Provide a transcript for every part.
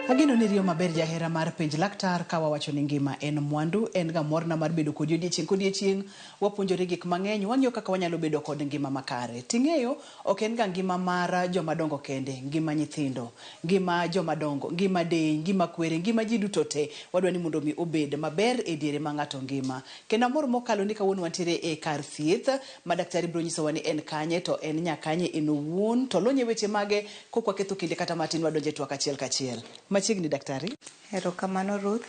Ageno ni riyo maber jahera mar penj laktar ka wawacho ni ngima en mwandu en ga morna mar bedo kodi odiechieng' kodiechieng' wapuonjore gik mang'eny wang'iyo kaka wanyalo bedo kod ngima makare ting'eyo ok en ga ngima mar joma dongo kende ngima nyithindo ngima joma dongo ngima deye ngima kwere ngima ji duto te wadwa ni mondo mi obed maber e diere ma ng'ato ngima kendo amor mokalo ni kawuono wantiere e kar thieth ma daktari biro nyisowa ni en kanye to en nyakanye en owuon to lony e weche mage kok waketho kinde kata matin wadonjo e twak achiel kachiel. Machiegni daktari. Erokamano Ruth,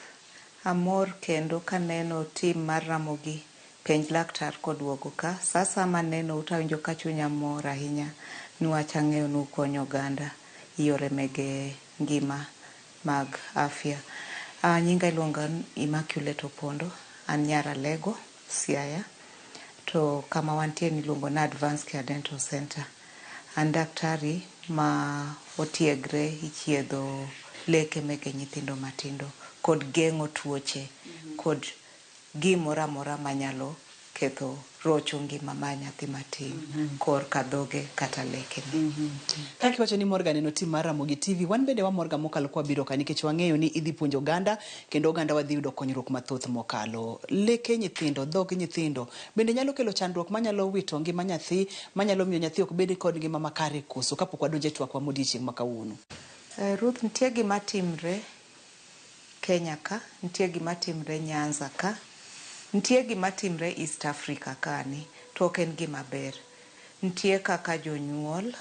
amor kendo kaneno team mar Ramogi Penj Laktar koduogo ka. Sa asaya manenou to awinjo ka chunya mor ahinya niwach ang'eyo ni ukonyo oganda e yore mege ngima mag afya. Nyinga iluonga ni Immaculate Opondo, an nyar Alego, Siaya. To kama wantie ni iluongo ni Advanced Care Dental Center. An daktari ma otiegre ichiedho leke meke nyithindo matindo kod geng'o tuoche kod gimoro amora manyalo ketho rocho ngima mar nyathi matin korka dhoge kata lekene. Kaka iwacho ni imorga neno team mar Ramogi TV, wan bende wamorga mokalo kwabiro ka nikech wang'eyo ni idhi puonjo oganda kendo oganda wadhi yudo konyruok mathoth mokalo. Leke nyithindo, dhog nyithindo bende nyalo kelo chandruok manyalo wito ngima nyathi, manyalo miyo nyathi ok bed kod ngima makare koso kapok wadonjo e twakwa modiochieng' ma kawuono. Ruth, nitie gima timre Kenya ka, nitie gima timre Nyanza ka, nitie gima timre East Africa kani, to ok en gima ber. Nitie kaka jonyuol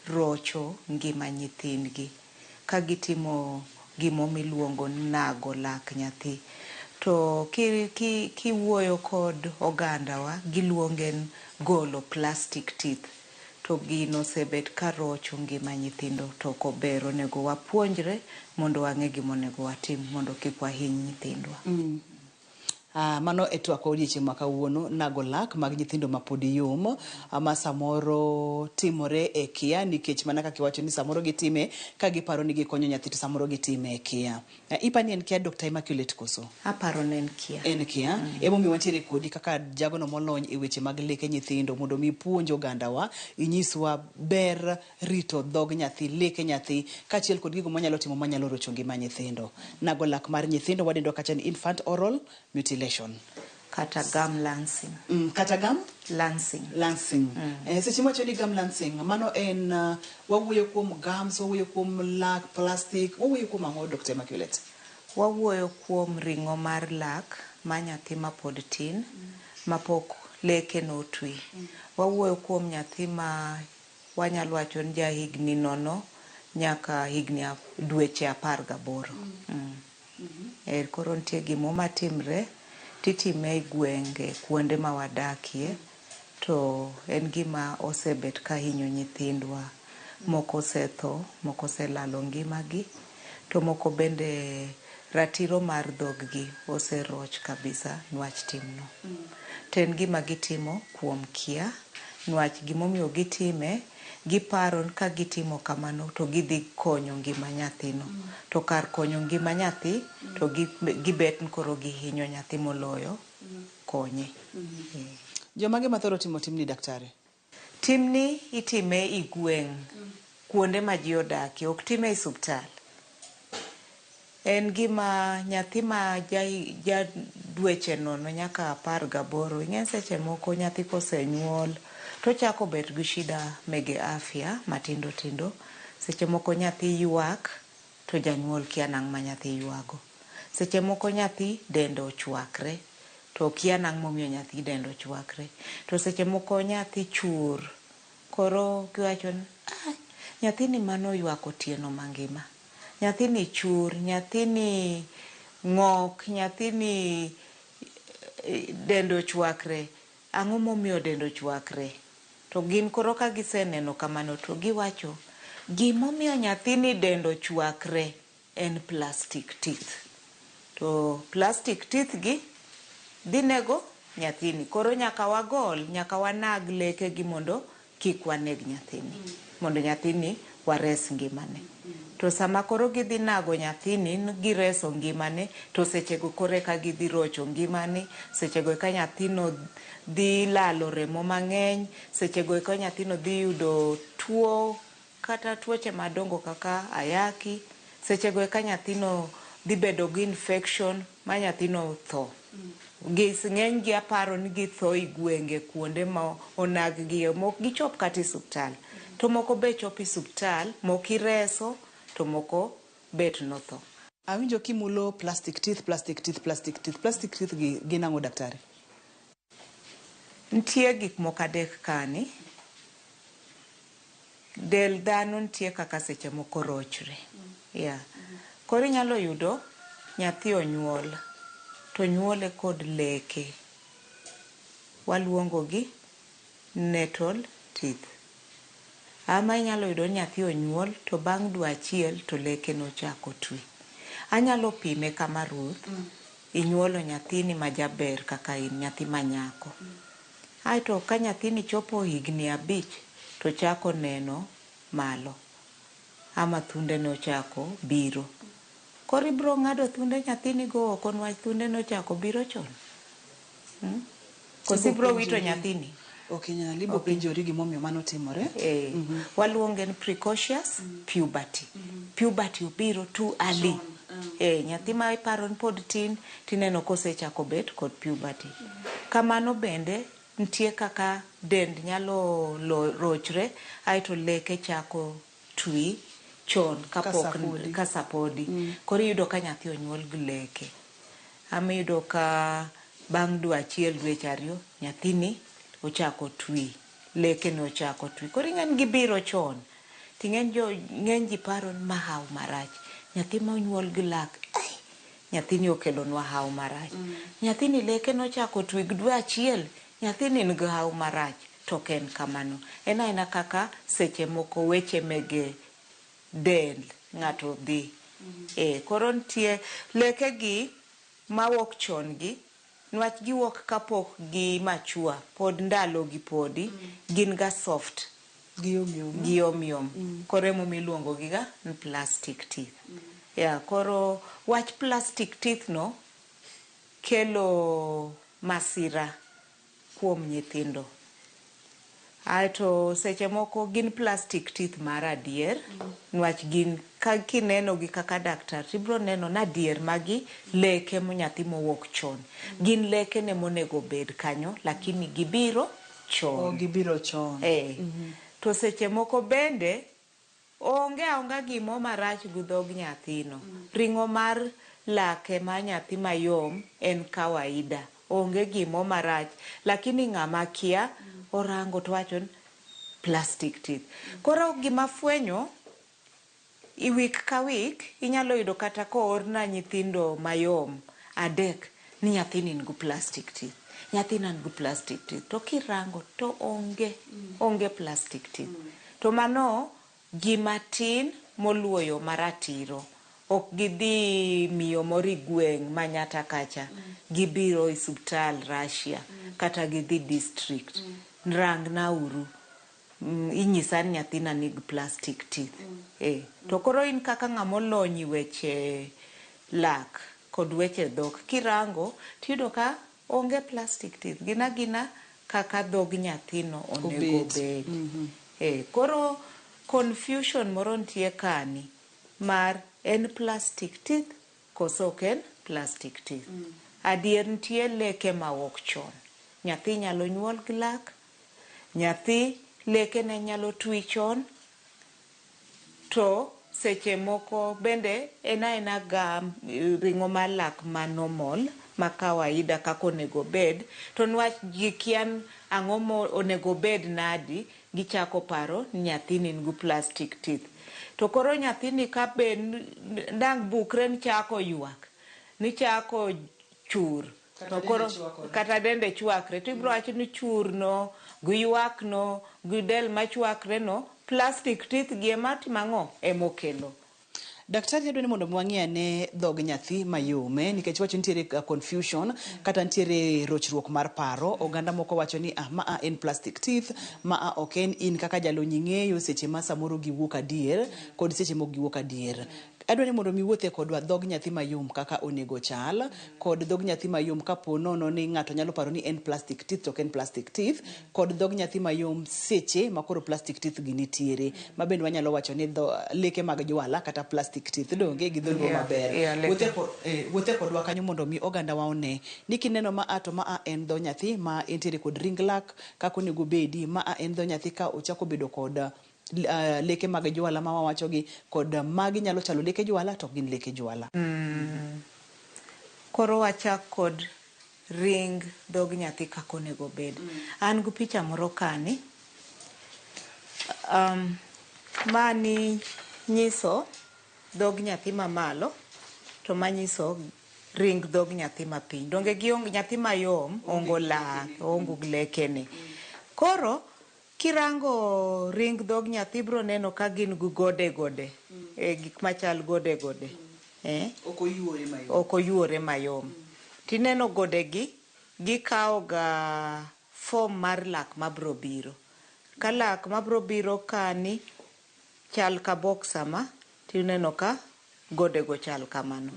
rocho ngima nyithindgi ka gitimo gimo miluongo ni nago lak nyathi. To kiwuoyo kod ogandawa, giluonge ni golo plastic teeth. To gino osebet ka rocho ngima nyithindo to ok ober. Onego wapuonjre mondo wang'e gima onego watim mondo kik wahiny nyithindwa. Mano e twak wa odiechieng' ma kawuono, nago lak mag nyithindo mapod yom ma samoro timore e kia nikech mana kaka iwacho ni samoro gitime ka giparo ni gikonyo nyathi to samoro gitime e kia. Ipa ni en kia Dr. Immaculate koso? Aparo ni en kia. En kia. Emomiyo wantiere kodi kaka jagono molony e weche mag leke nyithindo mondo mi ipuonj ogandawa, inyiswa ber rito dhog nyathi, leke nyathi, kaachiel kod gigo mwanyalo timo manyalo rocho ngima nyithindo. Nago lak mar nyithindo wadendo kacha ni infant oral mutilation. Kata gum lancing. Kata gum? Lancing. Lancing. Seche mwacho ni gum lancing, mano en wawuoyo kuom gums, wawuoyo kuom lak, plastic, wawuoyo kuom ang'o Dr. Immaculate? Wawuoyo kuom ring'o mar lak ma nyathi mapod tin, mapok leke notwi. Wawuoyo kuom nyathi ma wanyalo wacho ni ja higni 0 nyaka higni dweche 18. Koro nitie gimo matimre titime e gwenge kuonde ma wadakie to en gima osebet ka hinyo nyithindwa. Moko osetho, moko oselalo ngimagi, to moko bende ratiro mar dhoggi oseroch kabisa niwach timno. To en gima gitimo kuom kia, niwach gimomiyo gitime, giparo ni ka gitimo kamano to gidhi konyo ngima nyathino. To kar konyo ngima nyathi, to gibet ni koro gihinyo nyathi moloyo konye. Jomage mathoro timo timni daktari? Timni itime i gweng', kuonde ma ji odakie, ok time e osiptal. En gima nyathi ma ja dweche 0 nyaka 18, ing'e seche moko nyathi kosenyuol tochako bet gi shida mege afya matindo tindo. Seche moko nyathi ywak to janyuol kia nang'o ma nyathi ywago. Seche moko nyathi dende ochwakre to kia nang'o momiyo nyathi dende ochwakre. To seche moko nyathi chur, koro kiwacho ni nyathini mano oywak otieno mangima. Nyathini chur, nyathini ng'ok, nyathini dende ochwakre. Ang'o momiyo dende ochwakre? To gin koro ka giseneno kamano to giwacho, gimomiyo nyathini dende ochwakre en plastic teeth. To plastic teeth gi dhi nego nyathini. Koro nyaka wagol, nyaka wanag leke gi mondo kik waneg nyathini. Mondo nyathini wares ngimane. To sama koro gidhi nago nyathini, gireso ngimane, to sechego koro eka gidhi rocho ngimane, sechego eka nyathino dhi lalo remo mang'eny, sechego eka nyathino dhi yudo tuo kata tuoche madongo kaka ayaki, Sechego eka nyathino dhi bedo gi infection ma nyathino tho. Ng'eny gi aparo ni githo e gwenge kuonde ma onag gi mok gichop kata e suptal. To moko be chopo e suptal, moko ireso to moko bet notho. Awinjo kimulo plastic teeth, plastic teeth, plastic teeth. Plastic teeth gi gin ang'o daktari? Nitie gik moko adek kani. Del dhano nitie kaka seche moko rochre. Yeah. Koro inyalo yudo nyathi onyuol to onyuole kod leke. Waluongo gi natal teeth. Ama inyalo yudo ni nyathi onyuol to bang' dwe achiel to leke nochako twi. Anyalo pime kama Ruth, inyuolo nyathini majaber kaka in nyathi manyako. Aeto ka nyathini chopo higni 5 to chako neno malo ama thundene ochako biro. Koro ibiro ng'ado thunde nyathini go oko niwach thunde nochako biro chon. Koso ibiro wito nyathini? Ok inyal, ibiro penjori gimomiyo mano timore. Waluonge ni precocious puberty. Puberty obiro too early. Nyathi ma iparo ni pod tin tineno kosechako bet kod puberty. Kamano bende nitie kaka dend nyalo rochre aeto leke chako twi chon kapok ka sapodi. Koro iyudo ka nyathi onyuol gi leke. Ama iyudo ka bang' dwe achiel dweche 2 nyathini ochako twi, leke ne ochako twi. Koro ing'e ni gibiro chon. Ting'eny ji paro ni ma haw marach. Nyathi ma onyuol gi lak, nyathini okelonwa haw marach. Nyathini leke nochako twi gi dwe achiel, nyathini nigi haw marach. To ok en kamano. En aena kaka seche moko weche mege del ng'ato dhi. Koro nitie leke gi mawuok chon gi, niwach giwuok kapok gi mature, pod ndalo gi podi, gin ga soft. Giyomyom. Giyomyom. Koro emomiyo iluongo gi ga ni plastic teeth. Yeah, koro wach plastic teeth no kelo masira kuom nyithindo. Aeto seche moko gin plastic teeth mar adier, niwach gin ka kineno gi kaka daktar tibiro neno ni adier magi leke nyathi mowuok chon. Gin leke ne monego bed kanyo, lakini gibiro chon. Gibiro chon. To seche moko bende onge aonga gimo marach gi dhog nyathino. Ring'o mar lake mar nyathi mayom en kawaida. Onge gimo marach, lakini ng'ama kia orango to wacho ni plastic teeth. Koro gima fwenyo i week ka week inyalo yudo kata koorna nyithindo mayom 3 ni nyathini nigi plastic teeth. Nyathina nigi plastic teeth. To kirango to onge plastic teeth. To mano gima tin moluwo maratiro. Ok gidhi miyo moro e gweng' ma Nyata kacha. Gibiro e suptal Russia kata gidhi district. Rangna uru. Inyisa ni nyathina nigi plastic teeth. To koro in kaka ng'ama olony e weche lak kod weche dhok, kirango tiyudo ka onge plastic teeth. Gin agina kaka dhog nyathino onego bed. Koro confusion moro nitie kani mar en plastic teeth koso ok en plastic teeth. Adier nitie leke mawuok chon. Nyathi nyalo nyuol gi lak, nyathi leke ne nyalo twi chon, to seche moko bende en aena gam ring'o mar lak ma normal ma kawaida kaka onego bed, to niwach gikia ang'o mo onego bed nadi, gichako paro ni nyathini nigi plastic teeth. To koro nyathini ka be dang' bukre ni chako ywak, ni chako chur, to koro kata dende chwakre, to ibiro wacho ni churno, gi ywakno, gi del machwakre no, plastic teeth gi ema timo ang'o? Emokelo. Daktari adwa ni mondo wang'i ane dhog nyathi mayom, nikech wacho nitiere confusion kata nitiere rochruok mar paro. Oganda moko wacho ni ma en plastic teeth, ma ok en. In kaka jalony ing'eyo seche ma samoro giwuok adier kod seche mok giwuok adier. Adwa ni mondo mi wuothe kodwa dhog nyathi mayom kaka onego chal, kod dhog nyathi mayom kapo nono ni ng'ato nyalo paro ni en plastic teeth to ok en plastic teeth, kod dhog nyathi mayom seche ma koro plastic teeth gi nitiere, ma bende wanyalo wacho ni leke mag jwala kata plastic plastic teeth donge gi dholuo maber. Wuothe kodwa kanyo mondo mi oganda wa one ni kineno ma a to ma a en dho nyathi ma entiere kod ring lak kaka onego bedi, ma a en dho nyathi ka ochako bedo kod leke mag jwala ma wawachogi kod magi nyalo chalo leke jwala to ok gin leke jwala. Koro wachak kod ring dhog nyathi kaka onego bed. An gi picha moro kani. Mani nyiso dhog nyathi mamalo to manyiso ring dhog nyathi mapiny. Donge gionge nyathi mayom ongo lak, oonge gi lekene. Koro kirango ring dhog nyathi ibiro neno ka gin gi gode gode. Gik machal gode gode. Ok oyuore mayom. Ok oyuore mayom. Tineno gode gi, gikawo ga form mar lak mabiro biro. Ka lak mabiro biro kani chal ka box sama, tineno ka gode go chal kamano.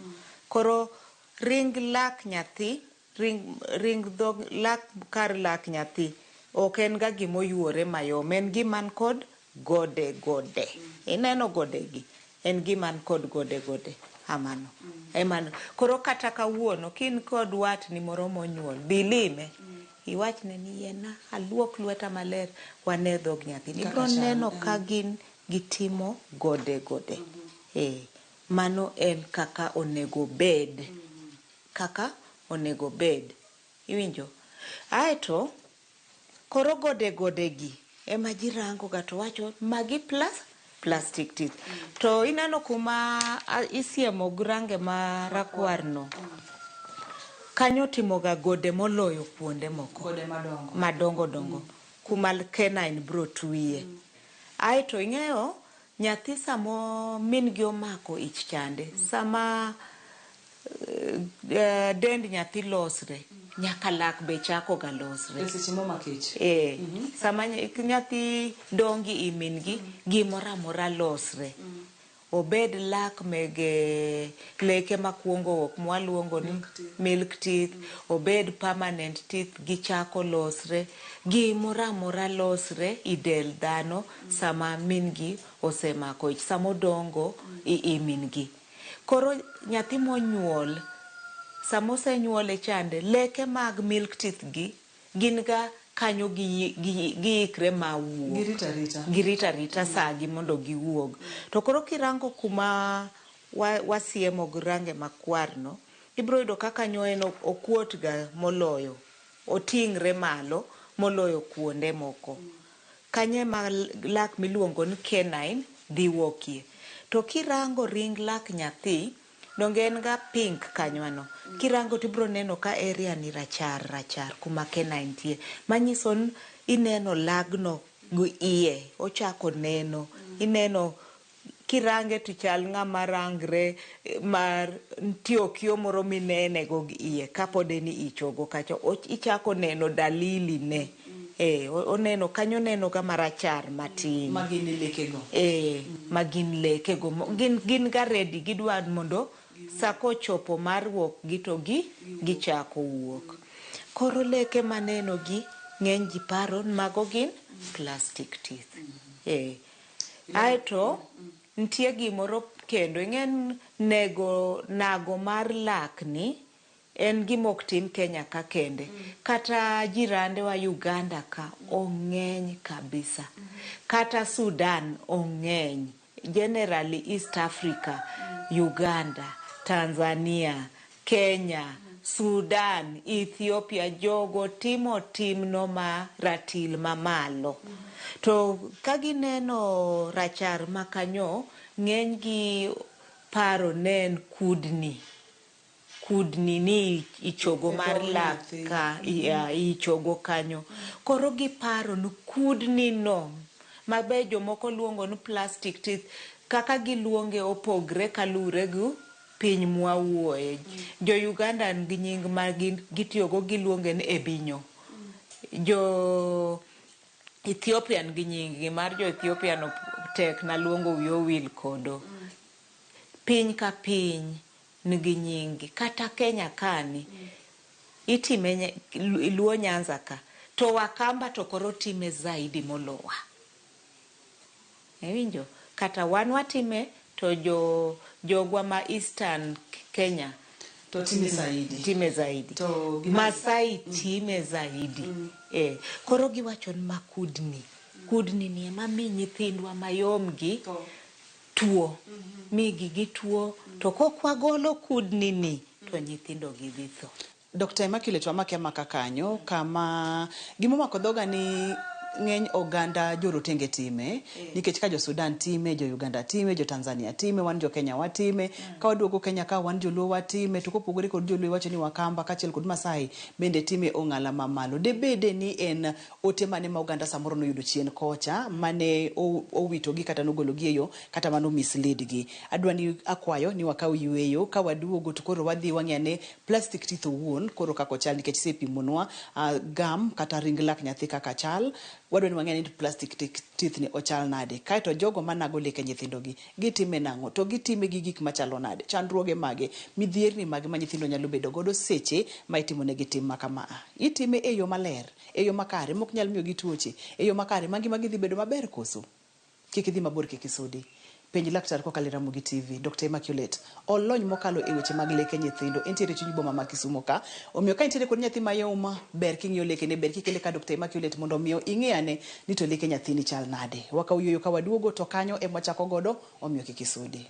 Koro ring lak nyathi, ring dhog lak kar lak nyathi ok en ga gimoyuore mayom, en gima man kod gode gode. Ineno gode gi, en gima man kod gode gode. Amano. Emano. Koro kata kawuono kin kod watni moro monyuol, dhi lime. Iwachne ni yiena aluok lweta maler wane dhog nyathi. Ibiro neno ka gin gitimo gode gode. Mano en kaka onego bed. Kaka onego bed. Iwinjo? Aeto koro gode gode gi ema ji rango ga to wacho magi plastic teeth. To ineno kuma isiemo gi range ma rakwar no. Kanyo otimo ga gode moloyo kuonde moko. Gode madongo. Madongo dongo. Kuma canine biro twiye. Aeto ing'eyo nyathi samo min gi omako ich chande, sama dend nyathi losre, nyaka lak be chako ga losre. E seche momako ich. Sama nyathi dongi i min gi, gimoro amora losre. Obed lak mege leke makuongo wuok mwaluongo ni milk teeth, obed permanent teeth gichako losre. Gimoro amora losre i del dhano sama min gi osemako ich, sama odongo i min gi. Koro nyathi monyuol, sama osenyuole chande, leke mag milk teeth gi gin ga kanyo giikre ma wuok. Girito arita. Girito arita saa gi mondo giwuog. To koro kirango kuma wasiemo gi range makwar no, ibiro yudo ka kanyo en okuot ga moloyo, oting're malo moloyo kuonde moko. Kanyo ema lak miluongo ni canine dhi wuokie. To kirango ring lak nyathi, donge en ga pink kanyo no. Kirango tibiro neno ka area ni rachar rachar kuma canine nitie. Manyiso ni ineno lagno gi iye, ochako neno. Ineno kirange to chal ng'ama rangre mar nitie okio moro minene go gi iye kapod en ichogo kacha. Ichako neno dalili ne. Oneno kanyo oneno ga marachar matin. Ma gin leke go. Ma gin leke go. Gin ga ready, gidwa mondo sa kochopo mar wuok gi to gichako wuok. Koro leke maneno gi ng'eny ji paro ni mago gin plastic teeth. Aeto nitie gimoro kendo ing'e nego nago mar lak ni en gima ok tim Kenya ka kende. Kata jirandewa Uganda ka ong'eny kabisa. Kata Sudan ong'eny. Generally East Africa, Uganda, Tanzania, Kenya, Sudan, Ethiopia, jogo timo timno ma ratil mamalo. To ka gineno rachar ma kanyo, ng'eny gi paro ne en kudni. Kudni ni ichogo mar lak ka, ichogo kanyo. Koro giparo ni kudni no, mabe jomoko luongo ni plastic teeth, kaka giluonge opogre kaluwore gi piny mwawuoye. Jo Uganda nigi nying ma gitiyogo giluonge ni ebinyo. Jo Ethiopia nigi nying gi mar jo Ethiopia no tek na luongo wiya owil kodo. Piny ka piny nigi nying gi. Kata Kenya kani, itime Luo Nyanza ka, to Wakamba to koro time zaidi molowa. Iwinjo? Kata wan watime to jo jogwa ma Eastern Kenya to time zaidi. Time zaidi. To Masai time zaidi. Koro giwacho ni ma kudni. Kudni ni ema mi nyithindwa mayom gi tuo. Migi gi tuo. To kok wagolo kudni ni to nyithindo gi dhi tho. Dr. Immaculate wamake amaka kanyo kama gimomako dhoga ni ng'eny oganda jorotenge time nikech ka jo Sudan time, jo Uganda time, jo Tanzania time, wan jo Kenya watime, ka waduogo Kenya ka wan joluo watime, to kopogore kod joluo iwacho ni Wakamba kaachiel kod Masai bende time ong'ala mamalo. Debede ni en ote mane ma oganda samoro noyudo chien kocha mane owitogi kata nogologi e yo kata mano mislead gi. Adwa ni akwayo ni wakaw yueyo ka waduogo to koro wadhi wang'i ane plastic teeth owuon koro kaka ochal nikech isepimonwa gum kata ring lak nyathi kaka chal. Wadwa ni wang'e ni plastic teeth ni ochal nade. Kaeto jogo manago leke nyithindogi gitime nang'o to gitime gi gik machalo nade, chandruoge mage, midhierni mage ma nyithindo nyalo bedo godo seche ma itimonegi tim ma kama. Itime e yo maler, e yo makare mok nyal miyogi tuoche, e yo makare ma ngimagi dhi bedo maber koso? Kik idhi mabor, kik isudi. Penj laktar kokalo e Ramogi TV. Dr. Immaculate olony mokalo e weche mag leke nyithindo. Entiere e chuny boma ma Kisumo ka. Omiyo ka intiere kod nyathi mayom, ber king'iyo lekene, ber kikele ka Dr. Immaculate mondo omiyo ing'e ane ni to leke nyathini chal nade. Wakaw yueyo ka waduogo to kanyo ema wachako godo, omiyo kik isudi.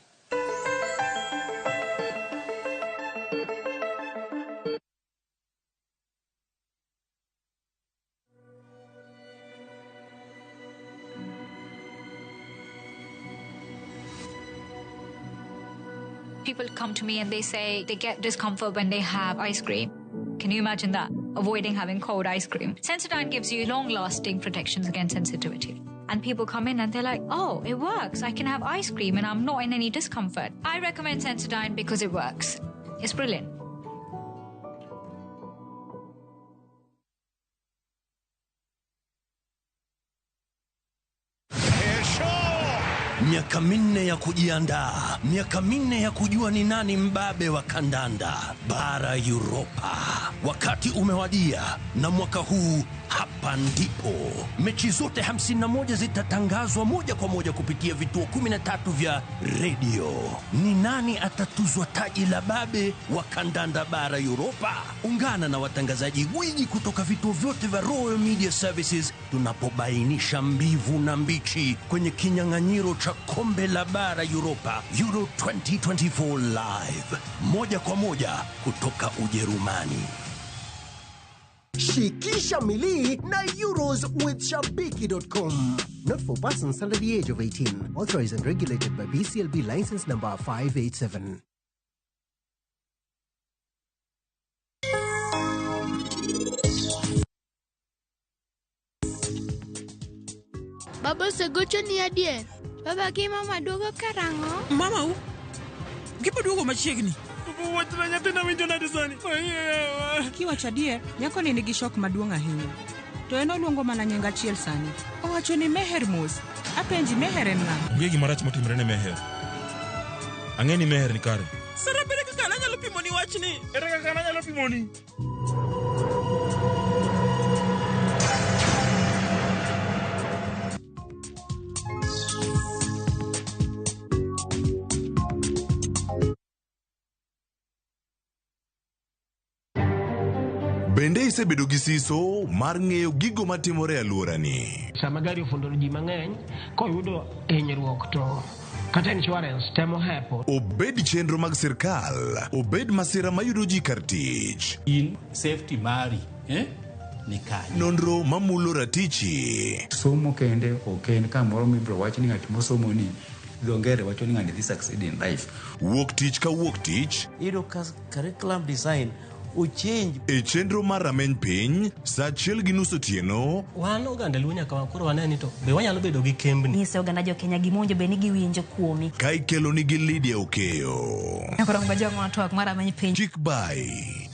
People come to me and they say they get discomfort when they have ice cream. Can you imagine that? Avoiding having cold ice cream. Sensodyne gives you long-lasting protections against sensitivity. And people come in and they're like, oh, it works. I can have ice cream and I'm not in any discomfort. I recommend Sensodyne because it works. It's brilliant. Miaka 4 ya kujiandaa, miaka 4 ya kujua ni nani mbabe wa kandanda bara Europa. Wakati umewadia, na mwaka huu hapa ndipo mechi zote 51 zitatangazwa moja kwa moja kupitia vituo 13 vya redio. Ni nani atatuzwa taji la babe wa kandanda bara Europa? Ungana na watangazaji gwiji kutoka vituo vyote vya Royal Media Services tunapobainisha mbivu na mbichi kwenye kinyang'anyiro cha kombe la bara Europa Euro 2024 live moja kwa moja kutoka Ujerumani. Shikisha milii na Euros with Shabiki.com. Not for persons under the age of 18. Authorized and regulated by BCLB license number 587. Baba osegochoni adier? Baba gi mama duogo karang'o? Mama u? Gibo duogo machiegni. Wachna nyathina winjo nade sani? Kiwacho adier, nyakoni nigi shock maduong' ahinya. To en oluongo mana nying achiel sani. Owacho ni Meher mos. Apenji Meher en ng'a? Onge gima rach motimore ne Meher. Ang'e ni Meher ni kare. Sara ere kaka nanyalo pimoni wachni? Ere kaka nanyalo pimoni? Bende isebedo gi siso mar ng'eyo gigo matimore e alworani? Sama gari ofundo ji mang'eny, koyudo hinyruok to kata insurance temo hepo. Obed chenro mag sirkal, obed masira mayudo ji kar tich. In safety mari, ni kanye? Nonro mamulo ratichi. Somo kende ok en kamoro mibiro wach ni ng'at mosomo ni dho ngere wacho ni ng'ani dhi succeed in life. Wuok tich ka wuok tich. Iyudo ka curriculum design ochange. E chenro mar rameny piny, saa 1:30 otieno. Wan oganda Luo nyaka koro wane ni to be wanyalo bedo gi kembni. Nyiso oganda jo Kenya gima owinjo bed ni giwinjo kuomi. Ka ikelo nigi Lydia Okeyo. Koro ngajong'o twak mar rameny piny. Chik bai.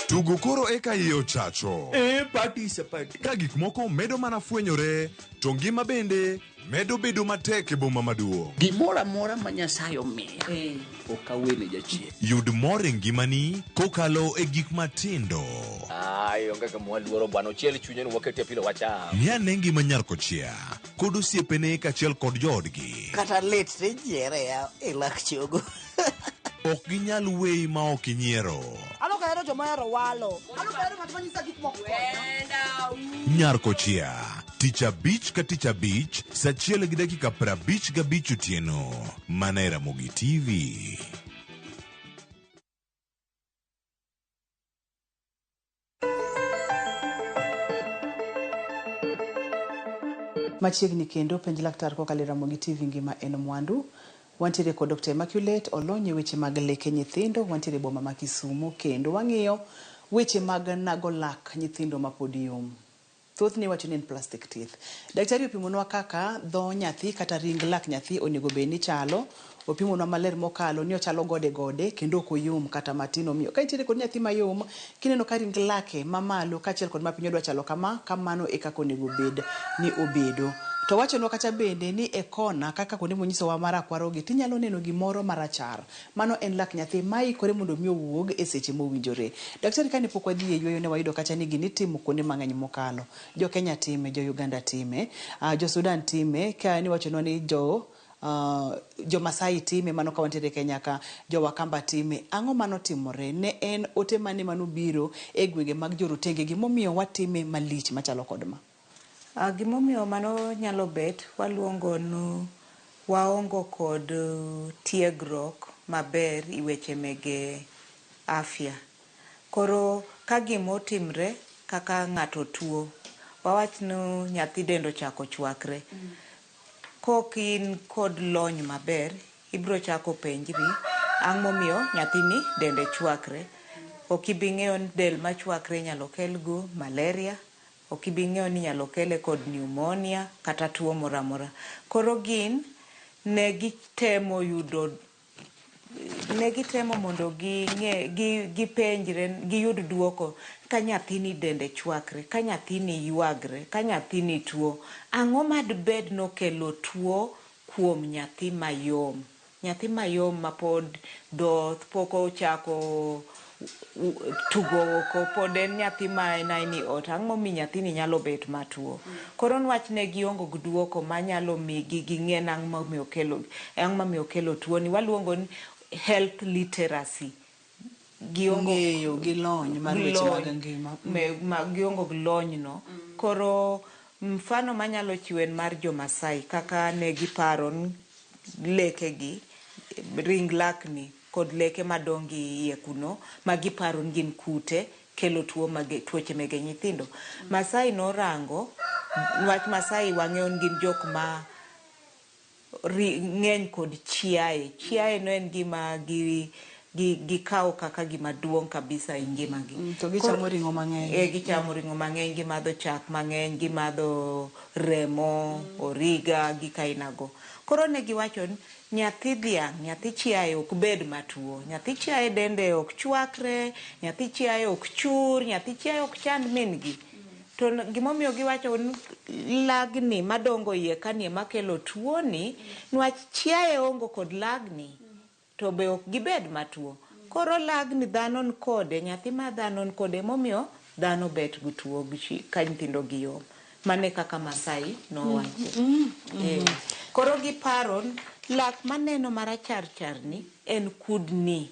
Tugo koro eka iye ochacho. Party is a party. Ka gik moko medo mana fwenyore, to ngima bende medo bedo matek e boma maduong'. Gimoro amora ma Nyasaye omiya, ok awene jachien. Yud mor e ngimani kokalo e gik matindo. Ai, onge gima waluoro bwana. Ochiel chunye ni waketie pilo wacham. Ng'i ane ngima nyar kochia kod osiepene kaachiel kod joodgi. Kata lit tinyiere ya e lak chogo. Ok ginyal weyi ma ok inyiero. An ok ahero joma ohero walo. An ok ahero ng'at ma nyisa gik moko. Nyar Kochia, tich abich ka tich abich, sa achiel gi dakika 55 otieno, mana e Ramogi TV. Machiegni kendo penj laktar kokalo e Ramogi TV ngima en mwandu. Wantiere kod Dr. Immaculate olony e weche mag leke nyithindo, wantiere e boma ma Kisumu kendo wang'iyo weche mag nago lak nyithindo mapod yom. Thothne iwacho ni en plastic teeth. Daktari opimonwa kaka dho nyathi kata ring lak nyathi onego bed ni chalo. Opimonwa maler mokalo ni ochalo gode gode kendo ok oyom kata matin. Omiyo ka intiere kod nyathi mayom, kineno ka ring lake mamalo kaachiel kod mapiny odwa chalo kama, kamano e kaka onego bed ni obedo. To owachonwa kata bende ni e kona kaka kuonde monyisowa marakwarogi tinyalo neno gimoro marachar. Mano en lak nyathi maikore mondo mi owuog e seche mowinjore. Daktari kane pok wadhi e yueyo ne wayudo kacha ni gini itimo kuonde mang'eny mokalo. Jo Kenya time, jo Uganda time, jo Sudan time, ka niwachonwa ni jo jo Masai time mano ka wantiere Kenya ka, jo Wakamba time. Ang'o manotimore? Ne en ote mane manobiro e gwenge mag jorotenge gimomiyo watime malich machalo kod ma? Gimomiyo mano nyalo bet waluongo nu waongo kod tiegruok maber i weche mege afya. Koro ka gimotimre kaka ng'ato tuo, wawach nu nyathi dende ochako chwakre. Kok in kod lony maber, ibiro chako penjri ang' momiyo nyathini dende chwakre. Ok ibi ng'eyo ni del machwakre inyalo kel go malaria, ok ibi ng'eyo ni inyalo kele kod pneumonia kata tuo moro amora. Koro gin ne gitemo yudo ne gitemo mondo ging'e gipenjre giyud duoko ka nyathini dende chwakre, ka nyathini ywagre, ka nyathini tuo. Ang'o madbed nokelo tuo kuom nyathi mayom? Nyathi mayom mapod dhoth, pok ochako tugo oko, pod en nyathi ma en aeni ot. Ang'o momiyo nyathini nyalo bet matuo? Koro nwach ne giongo gi duoko manyalo migi ging'e ni ang'o momiyo okelo ang'o momiyo okelo tuo ni. Waluongo ni health literacy. Giongo Ng'eyo gi lony mar weche mag ngima. Ma giongo gi lony no. Koro mfano manyalo chiwo en mar jo Masai kaka ne giparo ni lekegi, ring lakni kod leke madongo e iye kuno ma giparo ni gin kute kelo tuo mage tuoche mege nyithindo. Masai norango wach Masai wang'eyo ni gin jok ma ng'eny kod chiaye. Chiaye no en gima gikawo kaka gima duong' kabisa e ngimagi. To gichamo ring'o mang'eny. Gichamo ring'o mang'eny, gimadho chak mang'eny, gimadho remo, origa, gik ainago. Koro ne giwacho ni nyathi dhiang', nyathi chiaye ok bed matuo. Nyathi chiaye dende ok chwakre, nyathi chiaye ok chur, nyathi chiaye ok chand min gi. To gimomiyo giwacho ni lagni madongo iye kani ema kelo tuo ni, niwach chiaye ongo kod lagni to be ok gibed matuo. Koro lagni dhano ni kode, nyathi ma dhano ni kode emomiyo dhano bet gi tuo ka nyithindo gi yom. Mano e kaka Masai nowacho. Koro giparo lak maneno marachar char ni en kudni.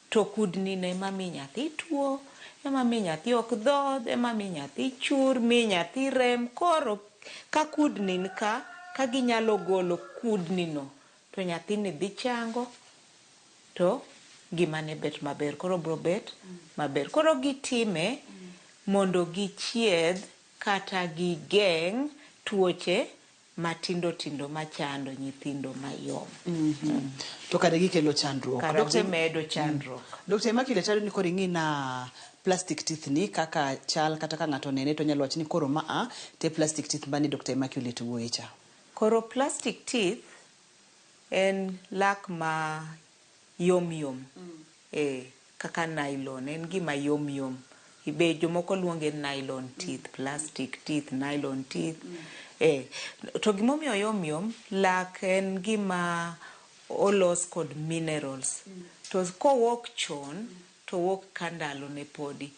To kudni no ema mi nyathi tuo, ema mi nyathi ok dhodh, ema mi nyathi chur, mi nyathi rem. Koro ka kudni ni ka, ka ginyalo golo kudni no, to nyathini dhi chango to ngimane bet maber. Koro bro bet maber. Koro gitime mondo gichiedh kata gigeng' tuoche matindo tindo machando nyithindo mayom. To kare gikelo chandruok. Kare gimedo chandruok. Dr. Immaculate adwa ni koro ing'i na plastic teeth ni kaka chal kata ka ng'ato onene to onyalo wacho ni koro ma a te plastic teeth mane Dr. Immaculate wuoye cha. Koro plastic teeth en lak ma yom yom. Kaka nylon, en gima yom yom. Be jomoko luonge nylon teeth, plastic teeth, nylon teeth. To gimomiyo oyom yom, lak en gima olos kod minerals. To kowuok chon, to wuok ka ndalo ne podi.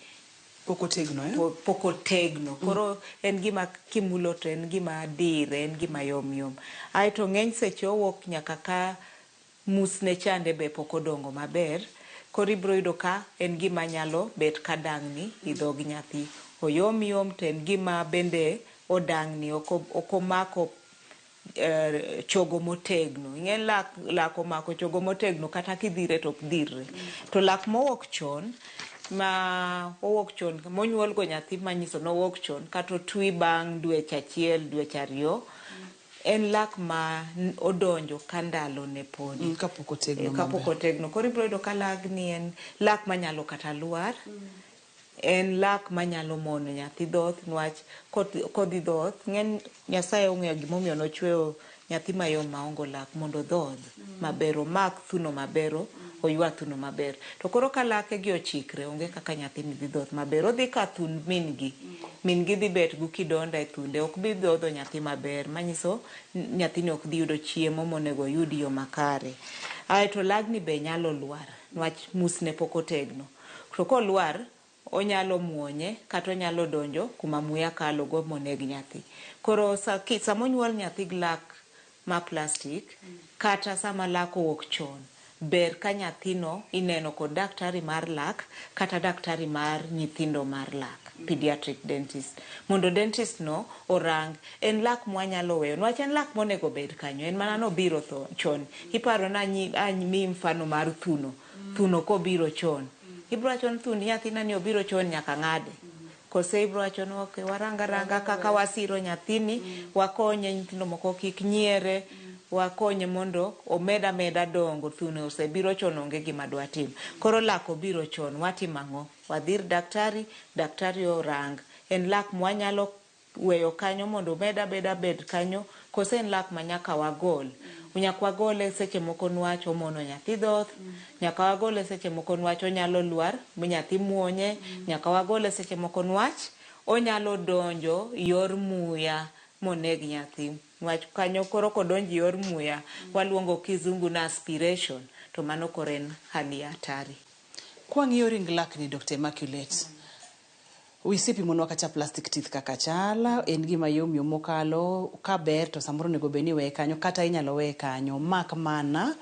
Pok otegno, eh? Pok otegno. Koro en gima kimulo to en gima dire, en gima yom yom. Aeto ng'eny seche owuok nyaka ka musne chande be pok odongo maber. Koro ibiro yudo ka en gima nyalo bet ka dang'ni i dhog nyathi. Oyom yom to en gima bende odang'ni, ok omako chogo motegno. Ing'e lak, lak omako chogo motegno kata kidhire to ok dhirre. To lak mowuok chon, ma owuok chon, monyuol go nyathi manyiso nowuok chon, kata otwi bang' dweche achiel, dweche ariyo, en lak ma odonjo ka ndalo ne podi. Kapok otegno. Kapok otegno. Koro ibiro yudo ka lagni en lak manyalo kata lwar. En lak manyalo mono nyathi dhoth niwach kodhi dhoth, ng'eny Nyasaye ong'eyo gimomiyo nochweyo nyathi mayom maonge lak mondo odhodh maber, omak thuno maber, oywa thuno maber. To koro ka lake gi ochikre, onge kaka nyathini dhi dhoth maber. Odhi ka thund min gi. Min gi dhi bet gu kidonda e thunde, ok bi dhodho nyathi maber, manyiso nyathini ok dhi yudo chiemo monego oyud yo makare. Aeto lagni be nyalo lwar, niwach musne pok otegno. To kolwar, onyalo muonye kata onyalo donjo kuma muya kalo go moneg nyathi. Koro sama onyuol nyathi gi lak ma plastic, kata sama lak owuok chon, ber ka nyathino ineno kod daktari mar lak kata daktari mar nyithindo mar lak, pediatric dentist. Mondo dentist no orang en lak mwanyalo weyo, niwach en lak monego bed kanyo, en mana nobiro chon. Iparo na amiyi mfano mar thuno. Thuno kobiro chon. Ibiro wacho ni thund nyathina ni obiro chon nyaka ng'ade. Kose ibiro wacho ni ok, waranga ranga kaka wasiro nyathini, wakonye nyithindo moko kik nyiere, wakonye mondo omed ameda dongo. Thuno osebiro chon, onge gima dwa tim. Koro lak obiro chon, watimo ang'o? Wadhi ir daktari, daktari orang. En lak mwanyalo weyo kanyo mondo omed abeda bed kanyo, kose en lak ma nyaka wagol. Nyaka wagole seche moko nwach omono nyathi dhoth, nyaka wagole seche moko nwach onyalo lwar mi nyathi muonye, nyaka wagole seche moko nwach onyalo donjo yor muya moneg nyathi. Nwach kanyo koro kodonjo yor muya, waluongo kizungu na aspiration, to mano koro en hali ya hatari. Kwang'iyo ring lakni, Dr. Immaculate, isepimonwa kacha plastic teeth kaka chal, en gima yom yom mokalo, ka ber to samoro onego bed ni iweye kanyo kata inyalo weye kanyo, mak mana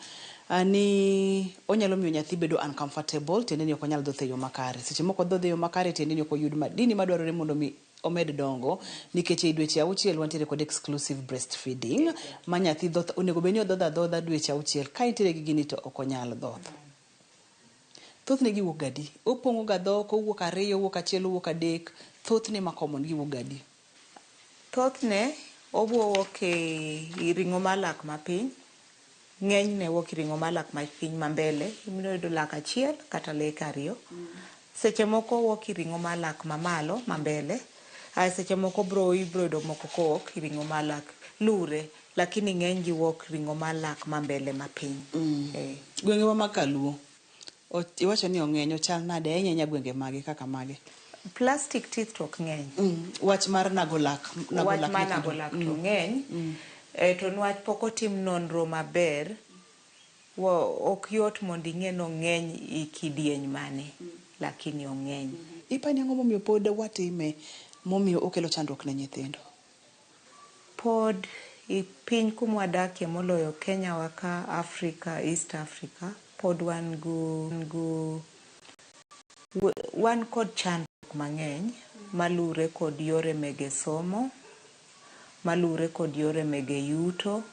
ni onyalo miyo nyathi bedo uncomfortable, tiende ni ok onyal dhoth e yo makare. Seche moko dhodh e yo makare, tiende ni ok oyud madini madwarore mondo mi omed dongo, nikech ei dweche 6 wantiere kod exclusive breastfeeding, ma nyathi dhoth, onego bed ni odhodho adhodha dweche 6, ka entiere gi gini to ok onyal dhoth. Thothne giwuok gadi? Opong'o ga dhok, owuok 2, owuok 1, owuok 3, thothne ma common giwuok gadi? Thothne owuok e ring'o mar lak mapiny, ng'enyne wuok e ring'o mar lak mapiny ma mbele, ibiro yudo lak 1 kata leke 2. Seche moko owuok e ring'o mar lak mamalo ma mbele, ae seche moko ibiro yudo moko kowuok e ring'o mar lak lure, lakini ng'eny gi wuok ring'o mar lak ma mbele mapiny. Gwengewa mag Kaluo, iwacho ni ong'eny, ochal nade ahinya ahinya gwenge mage kaka mage? Plastic teeth to ok ng'eny. Wach mar nago lak, nago Wach lak mar nyithindo. nago lak to ng'eny. To nwach pok otim nonro maber, ok yot mondo ing'e ni ong'eny e kidieny mane, lakini ong'eny. Ipani ang'o momiyo pod watime, momiyo okelo chandruok ne nyithindo? Pod e piny kuma wadakie moloyo Kenya wa ka, Africa, East Africa, pod wan kod chandruok mang'eny malure kod yore mege somo, malure kod yore mege yuto,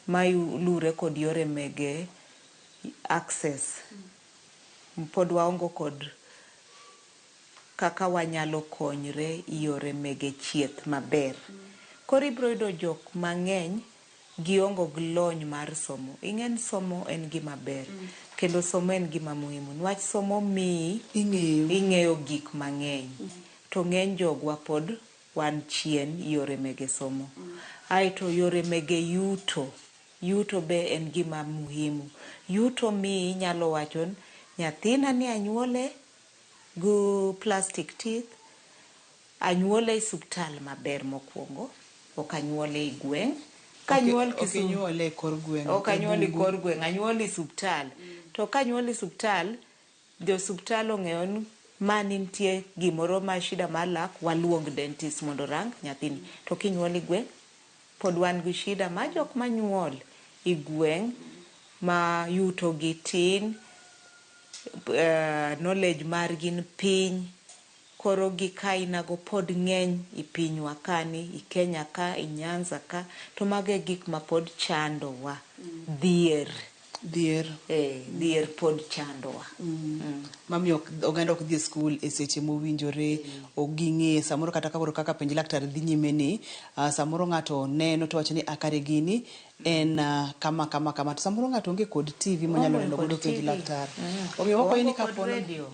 malure kod yore mege access. Pod waongo kod kaka wanyalo konyre yore mege chieth maber. Koro ibiro yudo jok mang'eny giongo gi lony mar somo. Ing'e ni somo en gima ber, kendo somo en gima muhimu. Niwach somo miyi ing'eyo gik mang'eny. To ng'eny jogwa pod wan chien yore mege somo. Aeto yore mege yuto. Yuto be en gima muhimu. Yuto miyi inyalo wacho ni nyathina ni anyuole gi plastic teeth, anyuole e osiptal maber mokwongo, ok anyuole e gweng'. Kanyuol Ok inyuole e kor gweng', Ok anyuole e e bungu. kor gweng', anyuole e osiptal. To kanyuole e osiptal, jo osiptal ong'eyo ni Ma ni nitie gimoro ma shida mar lak, waluong dentist mondo orang nyathini. To kinyuol e gweng', pod wan gi shida ma jok manyuol e gweng' ma yuto gi tin, knowledge margi ni piny, koro gik aina go pod ng'eny e pinywa kani, e Kenya ka, e Nyanza ka, to mago e gik ma pod chandowa. Dhier. Dhier. Eh, dhier pod chandowa. Mamiyo oganda ok dhi e skul e seche mowinjore, ok ging'e samoro kata koro kaka penj laktar dhi nyime ni, samoro ng'ato neno to wacho ni a kare gini en kama kama kama to samoro ng'ato onge kod TV monyalo Onge neno kod godo penj TV. laktar. Omiyo wakwayo ni Oonge kod kapo radio.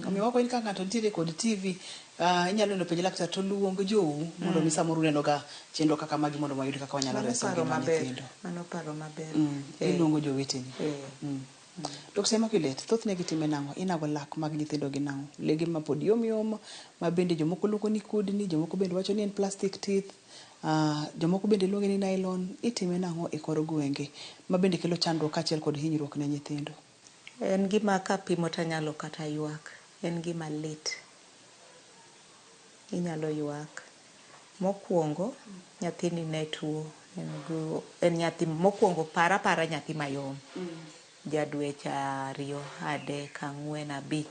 Omiyo wakwayo ni ka ng'ato nitiere kod TV, inyalo neno penj laktar to luong jou mondo mi samoro uneno ga chenro kaka magi mondo wayud kaka wanyalo Mano reso paro ngima maber. nyithindo. Mano paro maber. Eh. Iluongo joweteni. Eh. Dr. Immaculate, thothne gitime nang'o? Inago lak mag nyithindo gi nang'o? Lege ma pod yom yom, ma bende jomoko luongo ni kudni, jomoko bende wacho ni en plastic teeth, jomoko bende luonge ni nylon. Itime nang'o e kor gwenge ma bende kelo chandruok kaachiel kod hinyruok ne nyithindo? En gima kapimo tanyalo kata ywak. En gima lit. Inyalo ywak. Mokwongo, nyathini ne tuo. En nyathi mokwongo para para nyathi mayom. Ja dweche 2, 3, 4, 5.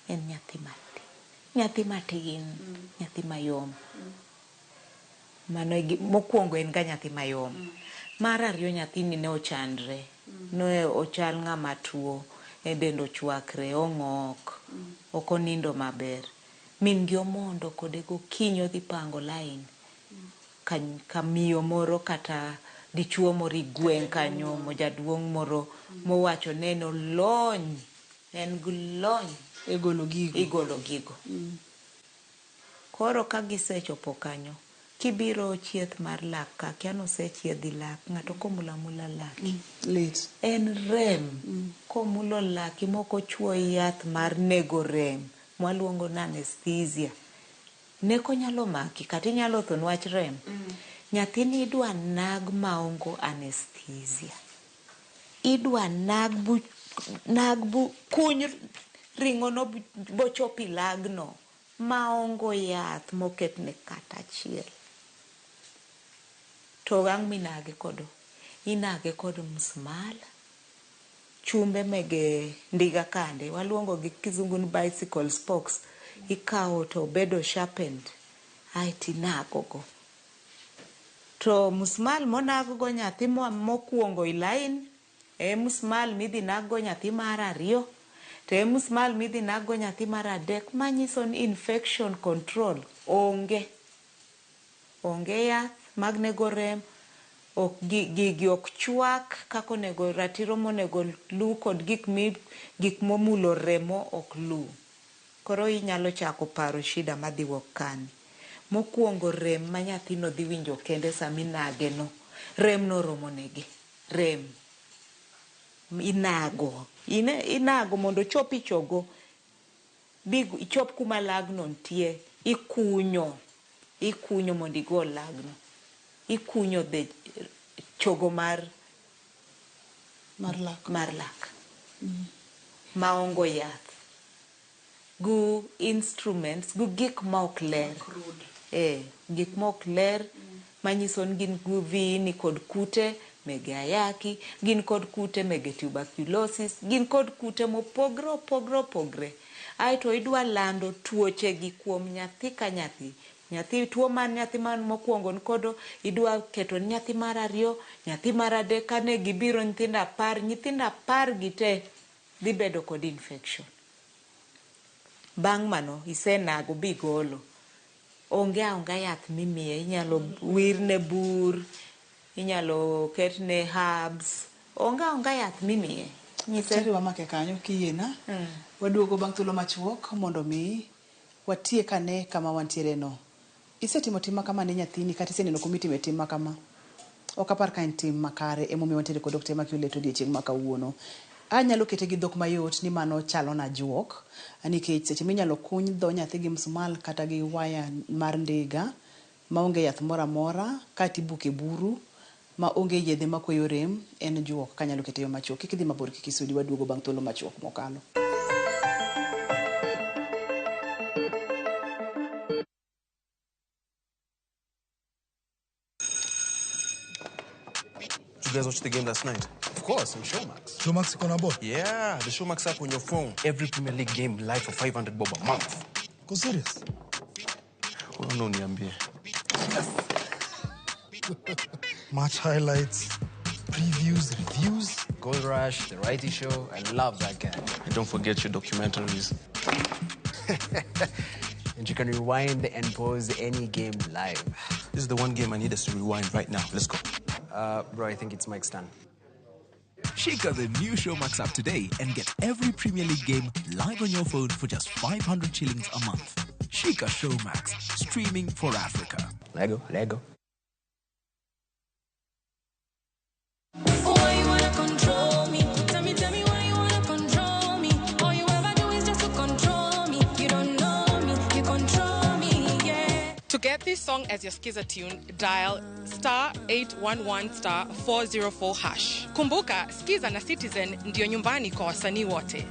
En nyathi matin. Nyathi matin. Nyathi mayom. Mano e mokwongo en ga nyathi mayom. Mar ariyo nyathini ne ochandre. Ne ochal ng'ama tuo. E dende ochwakre, ong'ok. Ok onindo maber. Min gi omondo kode gokinyi odhi pango line. Ka miyo moro kata dichuo moro e gweng' kanyo, jaduong' moro mowacho ne en olony. En gi lony. E golo gigo. E golo gigo. Koro ka gisechopo kanyo, kibiro chieth mar lak ka, kia nosechiedhi lak, ng'ato komulo amula laki. Lit. En rem. Komulo laki mok ochuoyi yath mar nego rem, mwaluongo ni anesthesia. Neko nyalo maki, kata inyalo tho niwach rem. Nyathini idwa nag maonge anesthesia. Idwa nag bu, nag bu, kuny ring'o no bochop e lagno maonge yath moketne kata achiel. To ang' minage kodo? Inage kod msmal, chumbe mege ndiga kande, waluongo gi kizungu ni bicycle spokes. Ikawo to bedo sharpened, aeto inago go. To msmal monag go nyathi mokwongo e line, e msmal midhi nag go nyathi mar ariyo, to e msmal midhi nag go nyathi mar adek, manyiso ni infection control onge. Onge yath mag nego rem, ok gigi ok chwak kaka onego, ratiro monego lu kod gik momulo remo ok lu. Koro inyalo chako paro shida madhi wuok kani. Mokwongo rem ma nyathino dhi winjo kende sama inage no. Rem no oromo negi. Rem. Inago. Inago mondo ochop e chogo. Ichop kuma lagno nitie. Ikunyo. Ikunyo mondo igol lagno. Ikunyo the chogo mar Mar lak. Mar lak. Maonge yath. Gu instruments, gu gik ma ok ler. Gik ma ok ler manyiso ni gin gu viini kod kute mege ayaki, gin kod kute mege tuberculosis, gin kod kute mopogre opogre opogre. Aeto idwa lando tuoche gi kuom nyathi ka nyathi. Nyathi tuo man nyathi man mokwongo ni kodo, idwa keto ni nyathi mar ariyo, nyathi mar adek, kane gibiro nyithindo 10, nyithindo 10 gi te dhi bedo kod infection. Bang' mano, isenago bigolo. Onge aonga yath mimiye, inyalo wirne bur, inyalo ketne herbs, onge aonga yath mimiye. Nyise. Daktari wamake kanyo kiyiena. Waduogo bang' thuolo machuok mondo mi watiek ane kama wantiere no. Isetimo tim makama ne nyathini kata iseneno kuma itime tim makama? Ok apar ka en tim makare emomiyo wantiere kod Dr. Immaculate odiechieng' ma kawuono. Anyalo kete gi dhok mayot ni mano chalo na juok, nikech seche minyalo kuny dho nyathi gi msumal kata gi waya mar ndiga maonge yath moro amora kata ibuke buru ma onge yedhe makweyo rem, en juok kanyalo kete yo machuok. Kik idhi mabor, kik isudi, waduogo bang' thuolo machuok mokalo. You guys watched the game last night? Of course, I'm Showmax. Showmax iko na ball? Yeah, the Showmax app on your phone. Every Premier League game live for 500 bob a month. Go serious? Well, no, niambie. Yes. Match highlights, previews, reviews. Gold Rush, The Righty Show. I love that guy. And don't forget your documentaries. And you can rewind and pause any game live. This is the one game I need us to rewind right now. Let's go. Bro, I think it's Mike's turn. Shika the new Showmax app today and get every Premier League game live on your phone for just 500 shillings a month. Shika Showmax, streaming for Africa. Lego, Lego. Why you wanna control me? Tell me why you wanna control me? All you ever do is just to control me. You don't know me, you control me, yeah. To get this song as your Skiza tune, dial star 811 star 404 hash. Kumbuka, Skiza na Citizen ndio nyumbani kwa wasanii wote.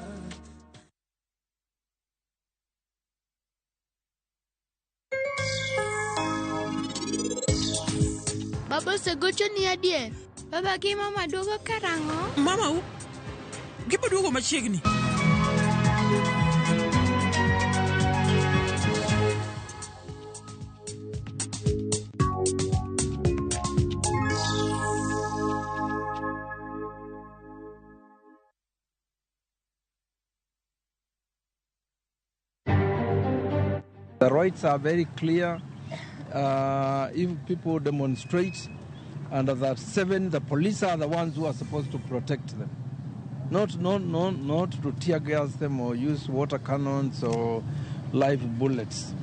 Baba osegocho ni adier? Baba gi mama duogo karang'o? Mama u, gibo duogo machiegni. The rights are very clear. If people demonstrate under that 7, the police are the ones who are supposed to protect them. Not to tear gas them or use water cannons or live bullets.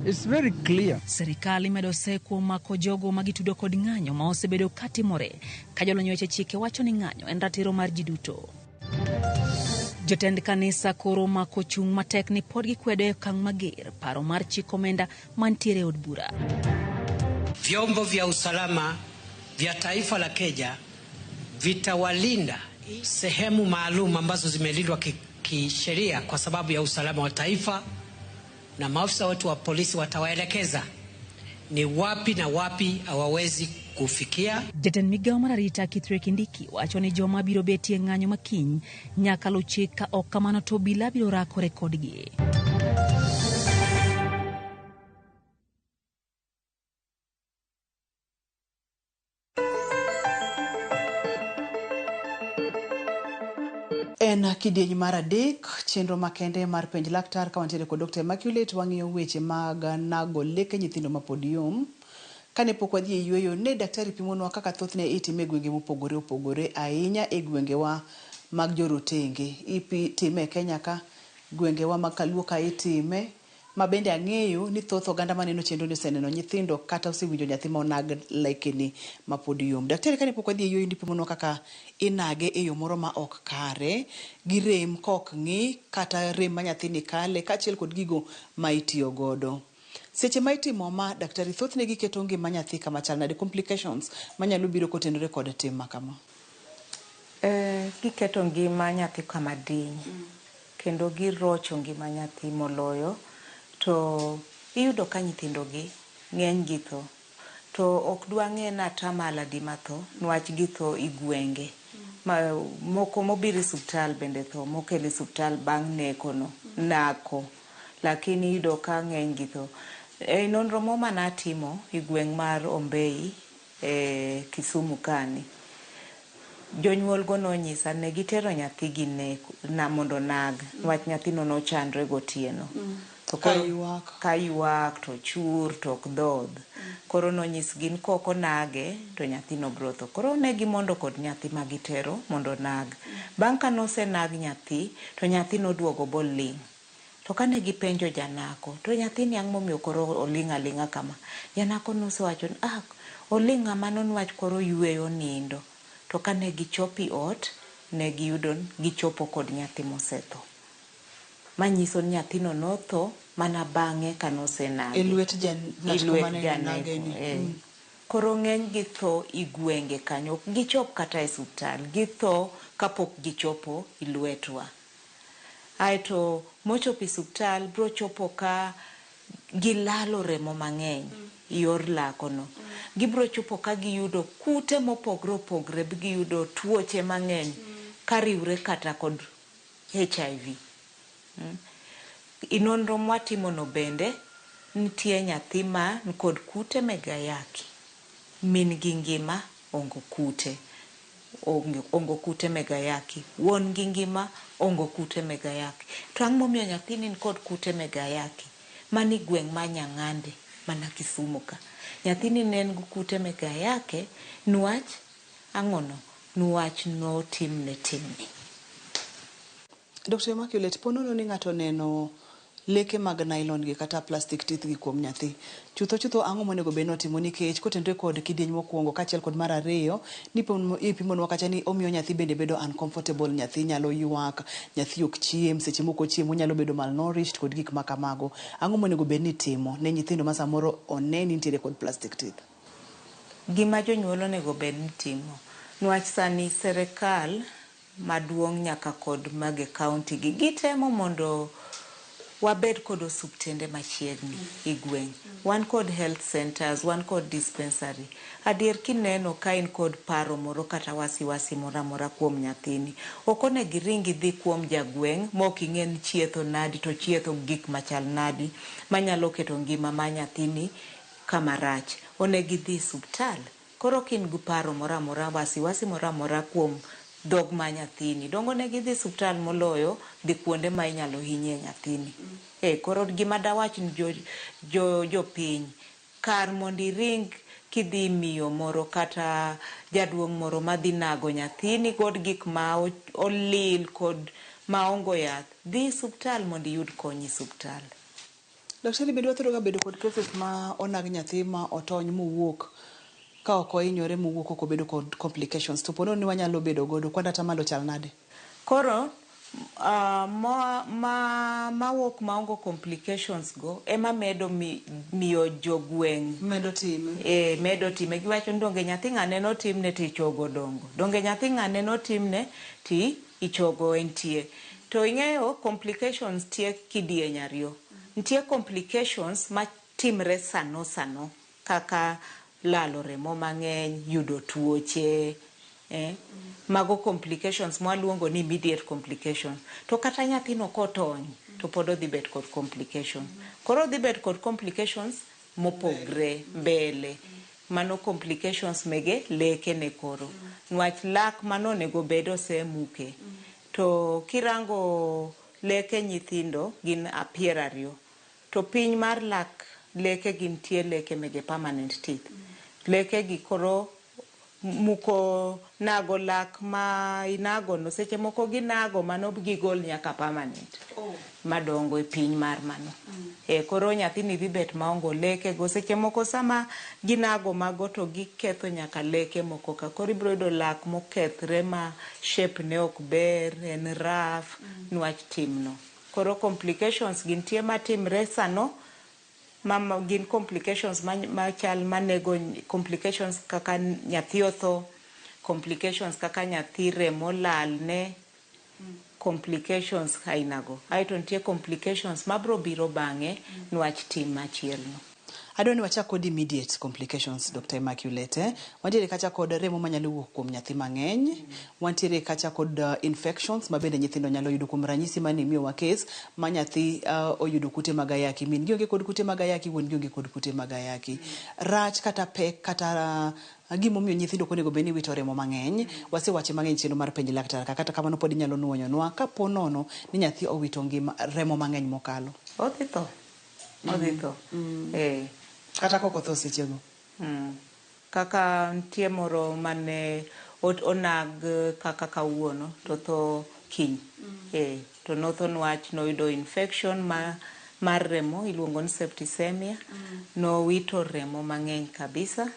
It's very clear. Serikal imedo se kuom mako jogo ma gitudo kod ng'anyo ma osebedo katimore ka jolony weche chike wacho ni ng'anyo en ratiro mar ji duto. Jotend kanisa koro mako chung' matek ni pod gikwedo e okang' mager paro mar chik omenda mantiere e od bura. Vyombo vya usalama vya taifa la Kenya vitawalinda sehemu maalum ambazo zimelindwa kisheria kwa sababu ya usalama wa taifa, na maafisa wetu wa polisi watawaelekeza ni wapi na wapi hawawezi kufikia. Jatend migao mar arita Kithure Kindiki wacho ni joma biro betie ng'anyo makiny nyaka luw chik ka ok kamano to obila biro rakore kodgi. En kidieny mar 3 chenro makende mar penj laktar ka wantiere kod Dr. Immaculate wang'iyo weche mag nago leke nyithindo mapod yom. Kane pok wadhi e yueyo ne daktari pimonwa kaka thothne itime e gwenge mopogore opogore ahinya e gwengewa mag jorotenge. Itime e Kenya ka, gwengewa mag Kaluo ka itime, ma bende ang'eyo ni thoth oganda maneno chenro ni oseneno nyithindo kata osewinjo nyathi ma onag lekene mapod yom. Daktari kane pok wadhi e yueyo nipimonwa kaka inage e yo moro ma ok kare gi rem kok ng'i kata rem ma nyathini kale kaachiel kod gigo ma itiyo godo. Seche ma itimo ma daktari thothne giketo ngima nyathi kama chal nade, complications manyalo biro kotenore kod tim ma kama? Giketo ngima nyathi kama diny kendo girocho ngima nyathi moloyo. To iyudo ka nyithindo gi ng'eny gi tho to ok dwang'e ni atamalo adi matho niwach githo i gwenge. Moko mobiro e suptal bende tho, mokel e suptal bang' neko no, nako, lakini iyudo ka ng'eny gi tho. E nonro mo manatimo e gweng' mar Ombei e Kisumu kani, jonyuol go nonyisa ne gitero nyathigi na mondo nag niwach nyathino nochandre gotieno. To ka ywak to chur to ok dhodh. Koro nonyisgi ni kok onage to nyathino biro tho. Koro ne gimondo kod nyathi ma gitero mondo onag. Bang' ka nosenag nyathi to nyathi noduogo boling'. To kane gipenjo janako to nyathini ang' momiyo koro oling' aling'a kama? Janako nosewacho ni ah, oling' mano niwach koro yweyo nindo. To kane gichopo e ot ne giyudo gichopo kod nyathi mosetho. Manyiso ni nyathino notho mana bang'e kanosenage. E lwet janeko. Koro ng'eny githo i gwenge kanyo, ok gichop kata e suptal, githo kapok gichopo i lwetwa. Aeto mochopo e suptal biro chopo ka gilalo remo mang'eny yor lakono. Gibiro chopo ka giyudo kute mopogre opogre, giyudo tuoche mang'eny kariwre kata kod HIV. I nonro mwatimono bende, nitie nyathi ma kod kute meg ayaki. Min gi ngima ongo kute. Ongo kute meg ayaki. Wuon gi ngima ongo kute meg ayaki. To ang'o momiyo nyathini nikod kute meg ayaki? Mani gweng' ma Nyang'ande, mana Kisumu ka. Nyathini ne en gi kute meg ayaki niwach ang'ono? Niwach notimne timni. Dr. Immaculate, po nono ni ng'ato oneno leke mag nylon gi kata plastic teeth gi kuom nyathi. Chutho chutho ang'o monego bed ni otimo nikech kotenore kod kidieny mokwongo kaachiel kod mar ariyo, nipimonwa kacha ni omiyo nyathi bende bedo uncomfortable, nyathi nyalo ywak, nyathi ok chiem, seche moko ochiemo onyalo bedo malnourished kod gik ma kamago. Ang'o monego bed ni itimo ne nyithindo ma samoro one ni nitiere kod plastic teeth? Gima jonyuol onego bed ni timo, niwach sani serikal maduong' nyaka kod mage county gi gitemo mondo wabed kod osuptende machiegni e gweng'. Wan kod health centers, wan kod dispensary. Adier kineno ka in kod paro moro kata wasiwasi moro amora kuom nyathini, ok onego iring idhi kuom jagweng' mok ing'e ni chietho nadi to chietho gik machal nadi manyalo keto ngima mar nyathini kama rach. Onego idhi suptal. Koro ka in gi paro moro amora, wasiwasi moro amora kuom dhog ma nyathini, donge onego idhi suptal moloyo dhi kuonde ma inyalo hinyie nyathini. Koro gima dawach ni jopiny, kar mondo iring kidhi miyo moro kata jaduong' moro madhi nago nyathini kod gik ma olil kod maongo yath, dhi suptal mondo iyud kony e suptal. Daktari, bende wathoro ga bedo kod cases ma onag nyathi ma otony mowuok ka ok ohinyore mowuok ok obedo kod complications, to po nono ni wanyalo bedo godo, kwan atamalo chal nade? Koro mawuok maongo complications go ema medo miyo jogweng' medo time. Medo time. Giwacho ni donge nyathi ng'ane notimne to ichogo dongo. Donge nyathi ng'ane notimne ti ichogo entie. To ing'eyo complications tie kidieny ariyo. Nitie complications matimre sano sano kaka lalo remo mang'eny, yudo tuoche, Mago complications mwaluongo ni immediate complications. To kata nyathino kotony to pod odhi bet kod complications. Koro odhi bet kod complications mopogre mbele. Mano complications mege leke ne koro. Nwach lak mano onego bed osemuke. To kirango leke nyithindo gin 20. To piny mar lak leke gintie leke mege permanent teeth. Leke gi koro muko nago lak ma inago no seche moko ginago mano gigol nyaka permanent madongo e piny mar mano. Koro nyathini dhi bet maongo leke go seche moko sama ginago mago to giketho nyaka leke moko ka. Koro ibiro yudo lak mokethre ma shape ne ok ber, en rough niwach timno. Koro complications gintie matimre sano ma gin complications machal manego complications kaka nyathi otho, complications kaka nyathi remo lalne, complications ainago. Aeto nitie complications mabro biro bang'e niwach tim machielo. Adwa ni wachak kod immediate complications, Dr. Immaculate. Wantiere kacha kod remo manyalo wuok kuom nyathi mang'eny. Wantiere kacha kod infections ma bende nyithindo nyalo yudo kuom ranyisi mane imiyowa case ma nyathi oyudo kute mag ayaki. Min gi onge kod kute mag ayaki, wuon gi onge kod kute mag ayaki. Rach kata pek kata gimomiyo nyithindo ok onego bed ni wito remo mang'eny. Wasewache mang'eny chenro mar penj laktar ka, kata kamano pod inyalo nuoyonwa kapo nono ni nyathi owito ngima remo mang'eny mokalo. Odhi tho. Odhi tho. Kata kok otho sechego. Kaka nitie moro mane onag kaka kawuono to tho kiny. To notho niwach noyudo infection mar remo iluongo ni septicemia. Nowito remo mang'eny kabisa.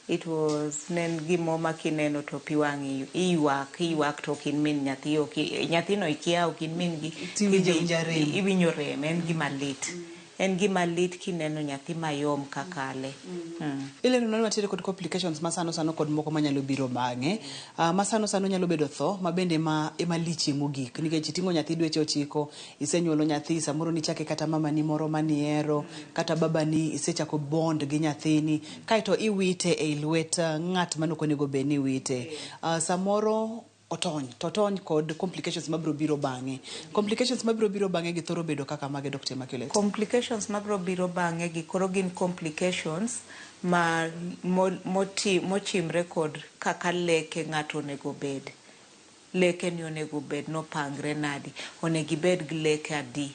It was ne en gimo ma kineno to pi wang'i iywak to ok in min nyathi, nyathino ikia ok in min gi. Tiwinjo awinja rem. Iwinjo rem, en gima lit. En gima lit kineno nyathi mayom kakale. Ilendo ni wantiere kod complications ma sano sano kod moko manyalo biro bang'e. Ma sano sano nyalo bedo tho ma bende ema ema lichie mogik nikech iting'o nyathi dweche ochiko, isenyuolo nyathi, samoro nichake kata mamani moro manihero, kata babani isechako bond gi nyathini, kaeto iwite ei lwet ng'at mane ok onego bed ni iwite. Samoro otony, to otony kod complications mabiro biro bang'e. Complications mabiro biro bang'e gi thoro bedo kaka mage, Dr. Immaculate? Complications mabiro biro bang'e gi koro gin complications ma moti, mochimre kod kaka leke ng'ato onego bed. Leke ni onego bed nopangre nadi, onego ibed gi leke adi,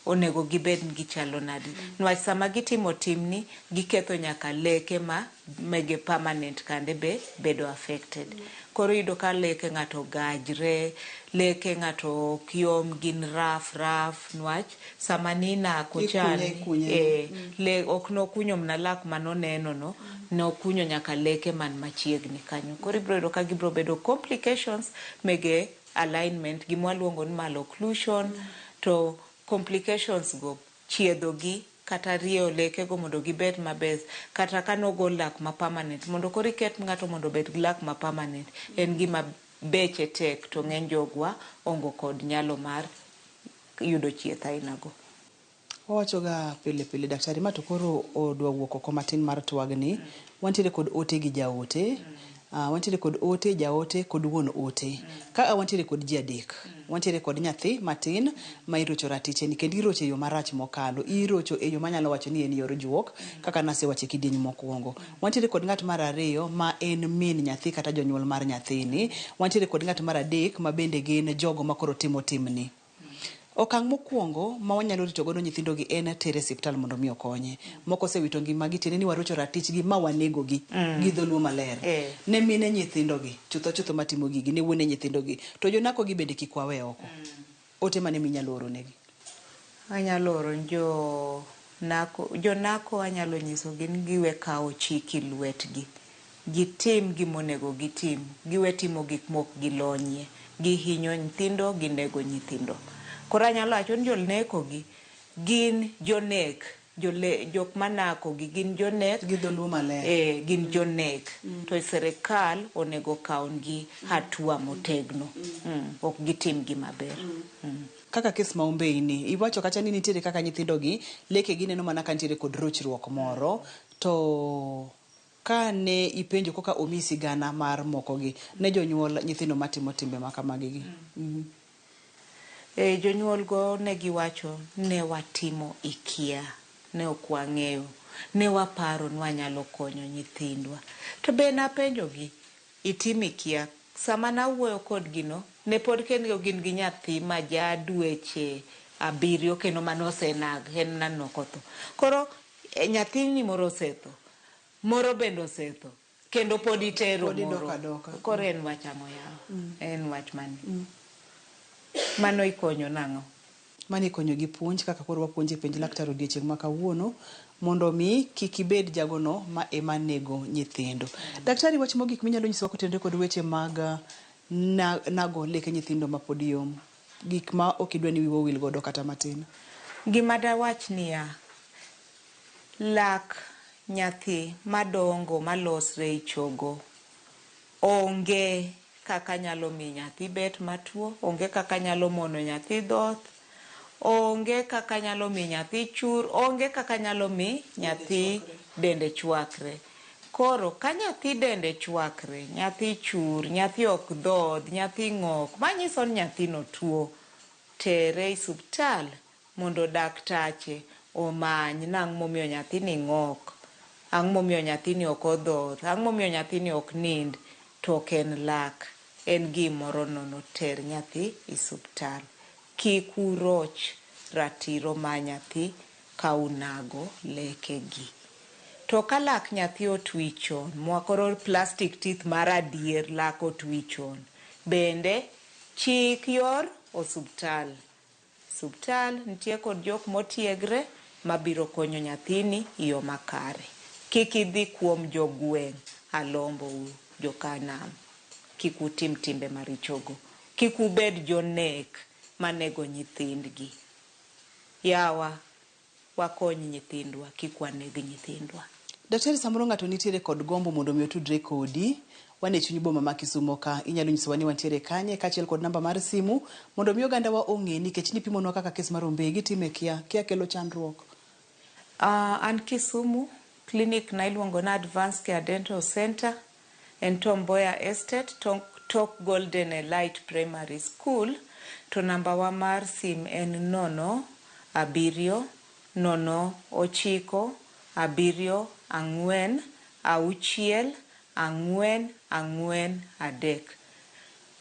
onego gibed ni gichalo nadi. Niwach sama gitimo timni, giketho nyaka leke ma mege permanent kande be bedo affected. Koro iyudo ka leke ng'ato gajre, leke ng'ato ok yom, gin rough rough, niwach sama ninako Ikunye, chani, ikunye. Le, ok nokunyo mana lak manoneno no, nokunyo nyaka leke man machiegni kanyo. Koro ibiro yudo ka gibiro bedo complications mege alignment, gima waluongo ni malocclusion, to complications go chiedho gi kata rieyo leke go mondo gibed maber, kata ka nogol lak ma permanent mondo koro iket ng'ato mondo obed gi lak ma permanent en gima beche tek to ng'eny jogwa ongo kod nyalo mar yudo chieth aina go. Wawacho ga pile pile daktari ma to koro odwa wuok oko matin mar twagni. Wantiere kod ote gi jaote. Wantiere kod ote, jaote kod wuon ote. Ka wantiere kod ji adek. Wantiere kod nyathi matin ma irocho ratiche ni kendo irocho e yo marach mokalo. Irocho e yo manyalo wacho ni en yor juok kaka nasewacho e kidieny mokwongo. Wantiere kod ng'at mar ariyo ma en min nyathi kata jonyuol mar nyathini. Wantiere kod ng'at mar adek ma bende gin jogo ma koro timo timni. Okang' mokwongo ma wanyalo rito godo nyithindo gi en tere e osiptal mondo mi okonye. Moko osewito ngimagi tiende ni warocho ratichgi ma wanego gi gi dholuo maler. Ne mine nyithindo gi chutho chutho matimo gigi, ne wuone nyithindo gi. To jonako gi bende kik wawe oko. Ote mane minyalo oro negi? Anyalo oro jo nako, jonako anyalo nyisogi ni giwe kawo chik e lwetgi. Gitim gimonego gitim. Giwe timo gik mok gilonyie. Gihinyo nyithindo, ginego nyithindo. Koro anyalo wacho ni joneko gi gin jonek. Jok manako gi gin jonek. Gi dholuo maler. Gin jonek. To sirikal onego kawngi hatua motegno. Ok gitim gima ber. Kaka kes ma Ombei ni, iwacho kacha ni nitiere kaka nyithindo gi leke gi neno mana ka nitiere kod rochruok moro, to ka ne ipenjo koka omiyi sigana mar moko gi, ne jonyuol nyithindo matimo timbe ma kamagi gi. Jonyuol go ne giwacho ne watimo ikia, ne ok wang'eyo, ne waparo ni wanyalo konyo nyithindwa. To be napenjogi, itimo ikia, sama nawuoyo kodgi no, ne pod kendo gin gi nyathi ma ja dweche 7 kendo mane osenag, en nanok otho. Koro nyathini moro osetho, moro bende osetho, kendo pod itero Pod idok moro. adoka. Koro en wach ang'o yawa? En wach mane? Mano ikonyo nang'o? Mano ikonyo gi puonj kaka koro wapuonjo e penj laktar odiechieng' ma kawuono mondo mi kik ibed jagono ma ema nego nyithindo. Daktari, wach mogik minyalo nyisowa kotenore kod weche mag nago leke nyithindo mapod yom. Gik ma ok idwa ni wiwa owil godo kata matin. Gima dawach niya, lak nyathi madongo malosre e chogo onge kaka nyalo miyo nyathi bet matuo, onge kaka nyalo mono nyathi dhoth, onge kaka nyalo miyo nyathi chur, onge kaka nyalo mi nyathi dende chwakre. Koro ka nyathi dende chwakre, nyathi chur, nyathi ok dhodh, nyathi ng'ok, manyiso ni nyathino tuo, tere e osiptal mondo daktache omany nang' momiyo nyathini ng'ok, ang' momiyo nyathini ok odhoth, ang' momiyo nyathini ok nind, to ok en lak, en gimoro nono, ter nyathi e osiptal. Kik uroch ratiro mar nyathi ka unago lekegi. To ka lak nyathi otwi chon, mwa koro plastic teeth mar adier lak otwi chon, bende chik yor osiptal. Osiptal nitie kod jok motiegre mabiro konyo nyathini e yo makare. Kik idhi kuom jogweng', alombou jokanam. Kik utim timbe marichogo. Kik ubed jonek manego nyithindgi. Yawa, Wakony nyithindwa, kik waneg nyithindwa. Daktari samoro ng'ato nitiere kod gombo mondo mi otudre kodi. Wan e chuny boma ma Kisumo ka. Inyalo nyisowa ni wantiere kanye kaachiel kod namba mar simu mondo mi oganda wa ong'e nikech nipimonwa kaka kes mar Ombegi time kia. Kia kelo chandruok. An Kisumu, clinic na iluongo ni Advanced Care Dental Center, en Tom Mboya Estate, tok Golden Elite Primary School, to namba wa mar sim en 0 7 0 9 7 4 6 4 4 3.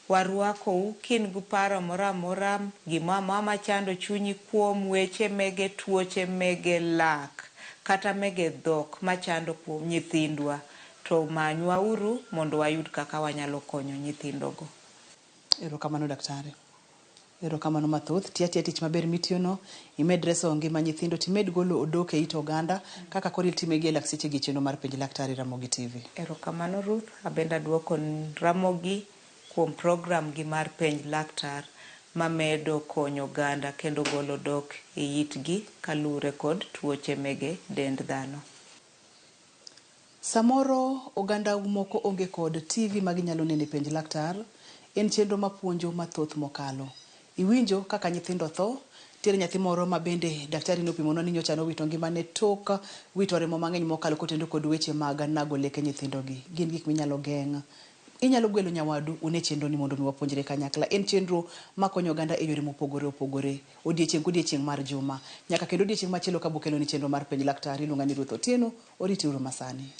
Warwakou kin gi paro moro amora, gimoro amora machando chunyi kuom weche mege tuoche mege lak kata mege dhok machando kuom nyithindwa, to manywa uru mondo wayud kaka wanyalo konyo nyithindogo. Erokamano daktari. Erokamano mathoth. Ti atiya tich maber mitiyono, imed reso ngima nyithindo, timed golo odok e it oganda kaka koro itime gi e lak sechegi chenro mar Penj Laktar e Ramogi TV. Erokamano Ruth, abende aduoko Ramogi kuom program gi mar Penj Laktar mamedo konyo oganda kendo golo odok e itgi kaluwore kod tuoche mege dend dhano. Samoro oganda moko onge kod TV ma ginyalo neno e Penj Laktar, en chenro mapuonjo mathoth mokalo. Iwinjo kaka nyithindo tho, nitiere nyathi moro ma bende daktari nopimonwa ni nyocha nowito ngimane tok wito remo mang'eny mokalo kotenore kod weche mag nago leke nyithindogi. Gin gik minyalo geng'. Inyalo gwelo nyawadu une chenro ni mondo mi wapuonjre kanyakla. En chenro makonyo oganda e yore mopogore opogore odiechieng' kodiechieng' mar juma. Nyaka kendo odiechieng' machielo ka bokeloni chenro mar Penj Laktar, iluonga ni Ruth Otieno, oriti uru masani.